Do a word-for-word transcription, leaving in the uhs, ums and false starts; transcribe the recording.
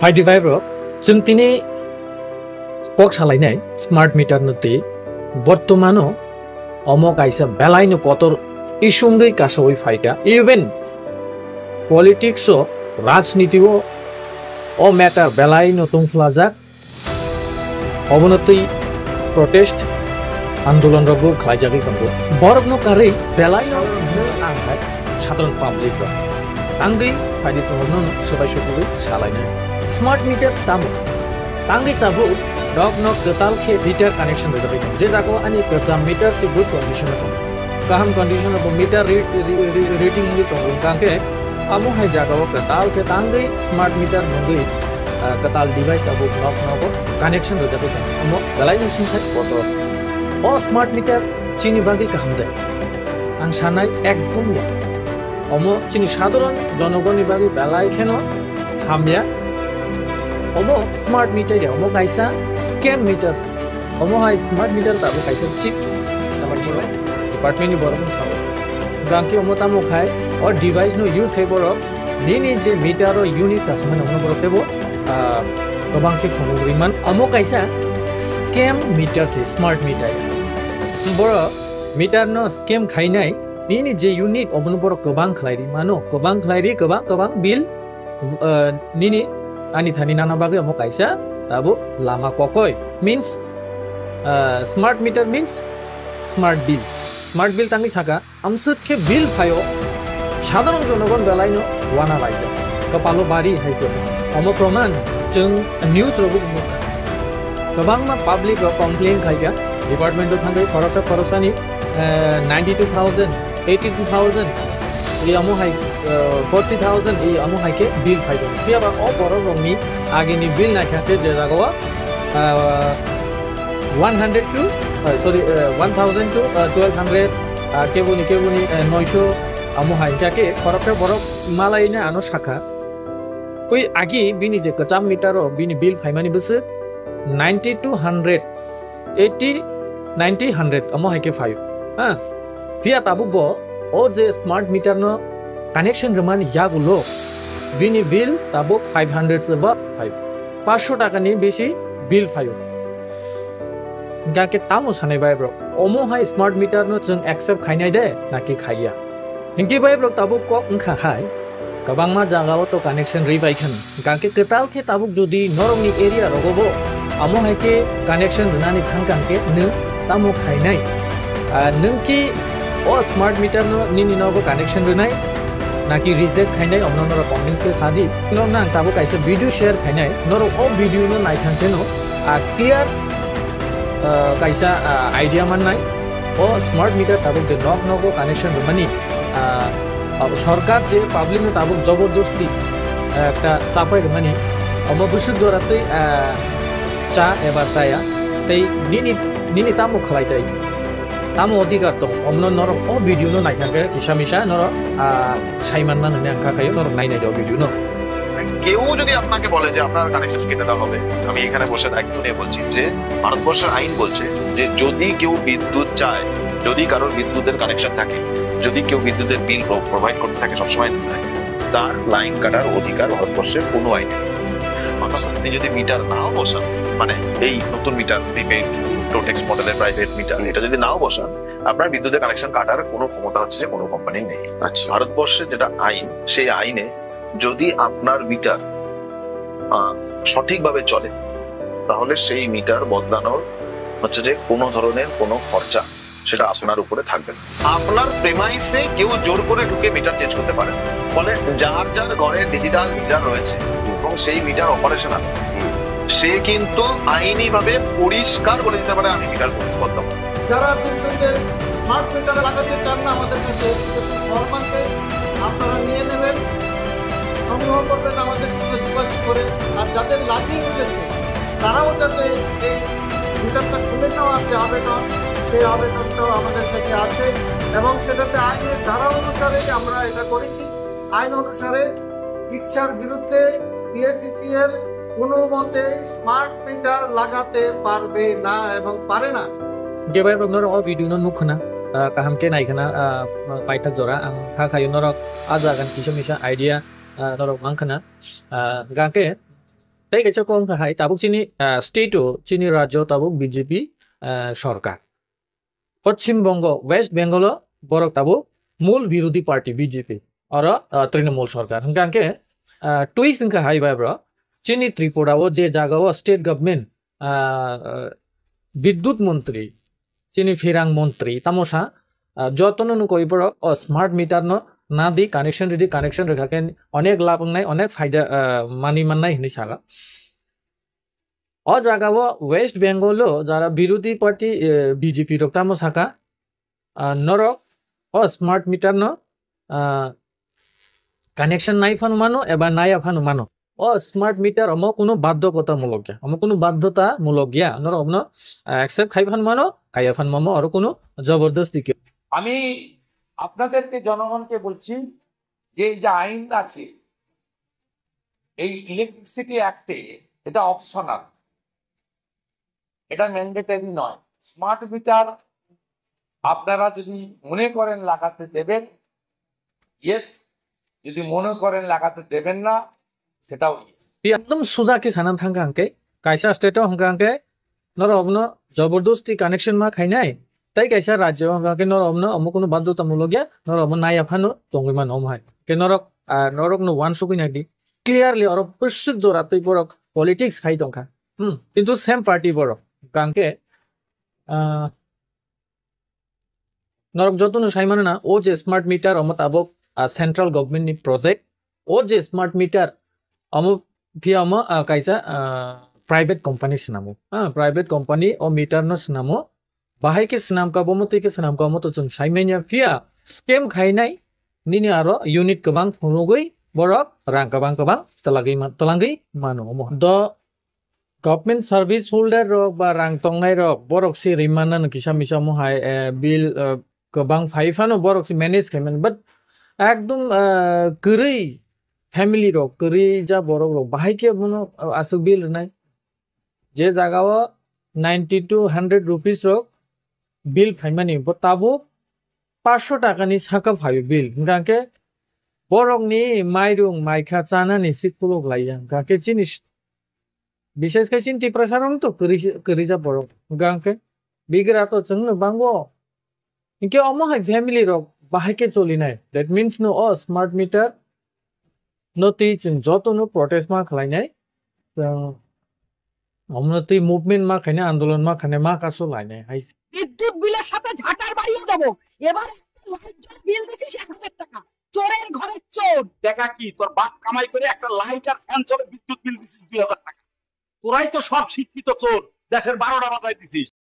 Phaidi bai bro, chwng tini kok salainai smart meter no twi bortomano omo kaisa belaino kotor issue wngwi kasawi phaikha. Even politics o, rajniti o, o matter belaino tungphlajak. Obono twi protest andolon rokbo khlaijagwi tongo. Borokno karwi belai ang hai sadharon public rok tangwi phaidi chwngno swbai sukugwi salainai. Smart meter tamo? Tangwi tabuk rokno kwtal khe meter connection rwjagwi tongo. Je jagao ani kwcham meter se good condition o tongo. Kaham condition o bo meter re-, re-, re-, reading wngwi tongo. Hwnkhe amo hai jagao kwtal khe tangwi smart meter mungwi, ah, kwtal device tabuk nok nogo connection rwjagwi tongo. Omo belai no singkha kotor. O smart meter chini bagwi kaham de? Ang sanai ekdom ya. Omo chini sadharon jonogoni bagwi belai kheno hamya. Omo smart meter ya, omo kaisa scam meter. Omo hai smart meter tabuk kaisa chip department ni borok wng sao. Hwnkhe omo tamo khai o device no use khai borok nini je meter o unit kasamani omo borok tebo, ah, kwbang khe phunugwi man. Omo kaisa scam meter se, smart meter. Borok meter no scam khainai, nini je unit obono borok kwbang khlai ri mano, kwbang khlai ri, kwbang, kwbang bill, uh, nini ani thani nana bagwi omo kaisa tabuk lama kokoi. Means, uh, smart meter means smart bill. Smart bill tangwi saka, amswk khe bill phaio, sadharon jonogon belaino wana laijak. Kwpalo bari hai se. Omo proman chwng news rogo nukha. Kwbangma public rok complain khaikha department o thangwi khoroksa khoroksani, eh, ninety two thousand, eighty two thousand, i amo hai, eh, forty thousand i amo hai khe bill phai tongo. Phiya ba o borok rokni agini bill naikha khe je jagao, eh, one hundred to, eh, sorry, eh, one thousand to, eh, twelve hundred, ah, keboni, keboni, eh, noisho amo hai khe khoroksa borok malaina ano sakha. Twi agi bini je kwcham meter o bini bill phaimani bwswk ninety to hundred, eighty, ninety, hundred omo hai khe phaio. Ha? Phiya tabuk bo o je smart meter no connection rwmani yagulo bini bill tabuk five hundred se ba phaio. Panchsho taka ni besi bill phaio. Hingkha khe tamo sanai bai bro? Omo hai smart meter no chwng accept khainai de naki khaiya? Hingke bai bro tabuk kok wngkha hai, kwbangma jaga o to connection rwi bai khani. Hingkha khe kwtal khe tabuk jodi norokni area rogo bo amo hai khe connection rwnani thangkha hingke nwng tamo khainai? Ah, nwng ki o smart meter no nini nogo connection rwnai naki reject khainai, omno norok comments khe sadi. Norokno ang tabuk kaisa video share khainai, norok o video no naithang khe no, ah, clear, ah, kaisa, ah, idea mannai. O smart meter tabuk je nok nogo connection rwmani, ah, abo sorkar je public no tabuk jobordosti, ah, ekta chapai rwmani, omo bwswk jora tei, ah, cha eba chaya, tei nini, nini tamo khlai tai, tamo odhikar tong, omno norok o video no naithang khe kisa misa norok, ah, saimanna nini ang kha khayo, norok nainai o video no. কেউ যদি আপনাকে বলে যে আপনার কানেকশন কেটে দেওয়া হবে, আমি এখানে বসে দায়িত্ব নিয়ে বলছি যে ভারতবর্ষের আইন বলছে যে যদি কেউ বিদ্যুৎ চায়, যদি কারোর বিদ্যুতের কানেকশন থাকে, যদি কেউ বিদ্যুতের বিল প্রোভাইড করতে থাকে, সবসময় দিতে থাকে, তার লাইন কাটার অধিকার ভারতবর্ষের কোনো আইনে নেই। অর্থাৎ আপনি যদি মিটার নাও বসান, মানে এই নতুন মিটার, প্রিপেইড, টোটেক্স মডেলের প্রাইভেট মিটার, এটা যদি নাও বসান, আপনার বিদ্যুতের কানেকশন কাটার কোনো ক্ষমতা হচ্ছে যে কোনো কোম্পানির নেই। আচ্ছা। ভারতবর্ষে যেটা আইন, সেই আইনে যদি আপনার মিটার, আহ, সঠিকভাবে চলে, তাহলে সেই মিটার বদলানোর হচ্ছে যে কোনো ধরনের কোনো খরচা সেটা আপনার উপরে থাকবে না। আপনার প্রেমাইসে কেউ জোর করে ঢুকে মিটার চেঞ্জ করতে পারে না। ফলে যার যার ঘরে ডিজিটাল মিটার রয়েছে এবং সেই মিটার অপারেশনাল, সে কিন্তু আইনিভাবে পরিষ্কার বলে দিতে পারে, "আমি মিটার বদলাবো।" যারা বিদ্যুতের স্মার্ট মিটার লাগাতে চান না, আমাদের কাছে কিছু ফর্ম আছে, আপনারা নিয়ে নেবেন, সংগ্রহ করবেন আমাদের সঙ্গে যোগাযোগ করে। আর যাদের লাগিয়ে ফেলেছে, তারাও যাতে এই মিটারটা খুলে নেওয়ার যে আবেদন, সেই আবেদনটাও আমাদের কাছে আছে এবং সেটাতে আইনের ধারা অনুসারে আমরা এটা করেছি। আইন অনুসারে ইচ্ছার বিরুদ্ধে পিএসইসিএল কোনো মতে স্মার্ট মিটার লাগাতে পারবে না এবং পারে না। Hingke bai rok norok o video no nuk khna, ah, kaham khe nai khna, ah, paithak jora ang kha khayo norok a jaga ni kisa misa idea, ah, norok mang khna, ah, hingkha khe Tei kaisa kok wngkha hai tabuk chini, ah, state o, chini rajyo tabuk B J P, ah, sorkar. Poschim Bongo, West Bengal o borok tabuk mul birodhi party B J P. Oro, ah, Trinamool sorkar. Hwnkha hwnkhe, ah, twist wngkha hai bai bro. Chini Tripura o je jaga o state government, ah, ah, bidyut montri, chini phirang montri, tamo sa, ah, jotono nukoi borok o smart meter no nadi connection ridi, connection rwkha khe onek labh wngnai, onek phaida, ah, manwi mannai hinwi sala. O jaga o West Bengal o jara birodhi party, eh, B J P rok tamo saka, ah, norok o smart meter no, ah, connection nai phano mano eba naiya phano mano. O smart meter omo kunu badhokota mulok ya, omo kunu badhota mulok ya, norok omno, ah, accept khai phano mano, kaiya phano mano, oro kunu jobordosti ke. আমি আপনাদেরকে, জনগণকে বলছি যে এই যে আইন আছে, এই ইলেকট্রিসিটি অ্যাক্টে এটা অপশনাল, এটা ম্যান্ডেটরি নয়। স্মার্ট মিটার আপনারা যদি মনে করেন লাগাতে দেবেন, ইয়েস, যদি মনে করেন লাগাতে দেবেন না, সেটাও yes. Ekdom suja khe sana thangkha hwnkhe, kaisa state o hwnkha hwnkhe, norokno jobordosti connection ma khainai, tei kaisa rajyo hwnkha hwnkhe norokno omo kunu badhota mulok ya, norokno naiya phano tongwi mano omo hai. Khe norok, ah, norokno uansukwi nai di, clearly oro bwswk jora twi borok politics khai tongkha. Hmm, kintu same party borok. Hwnkha hwnkhe, ah, norok jotono sai mano na, o je smart meter omo tabuk, ah, central government ni project. O je smart meter omo phiya omo, ah, kaisa, ah, private company swnamo. Ah, private company o meter no swnamo. Bahai khe swnamkha, bomo twi khe swnamkha, omo to chwng sai manya. Phiya scam khainai nini aro unit kwbang phunugwi borok rang kwbang kwbang twlagwi man-, twlangwi mano omo. Do government service holder rok ba rang tongnai rok, borok se rimana no kisa misa omo hai, eh, bill, eh, kwbang phai phano borok se manage khai mano, but ekdom, eh, kwrwi family rok, kwrwi ja borok rok bahai khe bono, eh, aswk bill rwnai. Je jaga o ninety to hundred rupees rok bill phaimani, bo tabuk paanch sho taka ni saka phaio bill. Hwnkha khe borok ni mairung maikha chanani se khuluk laiya. Hwnkha khe chini s-, bishes khe chini Tiprasa rok to kwrwi, kwrwi ja borok. Hwnkha khe bigra to chwng no bango. Hinkhe omo hai family rok bahai khe cholinai. That means no o smart meter no twi chwng joto no protest ma khlainai. Chwng omo no twi movement ma khainai, andolon ma khainai, ma kaso lainai hai. বিদ্যুৎ বিলের সাথে ঝাঁটার বাড়িও দেবো। এবার একটা light bill দিছি এক হাজার টাকা। চোরের ঘরে চোর। টাকা কি তোর বাপ কামাই করে একটা লাইট আর ফ্যান চলে, বিদ্যুৎ বিল দিছিস দুই হাজার টাকা? তোরাই তো সব শিক্ষিত চোর, দেশের বারোটা বাজাই দিছিস।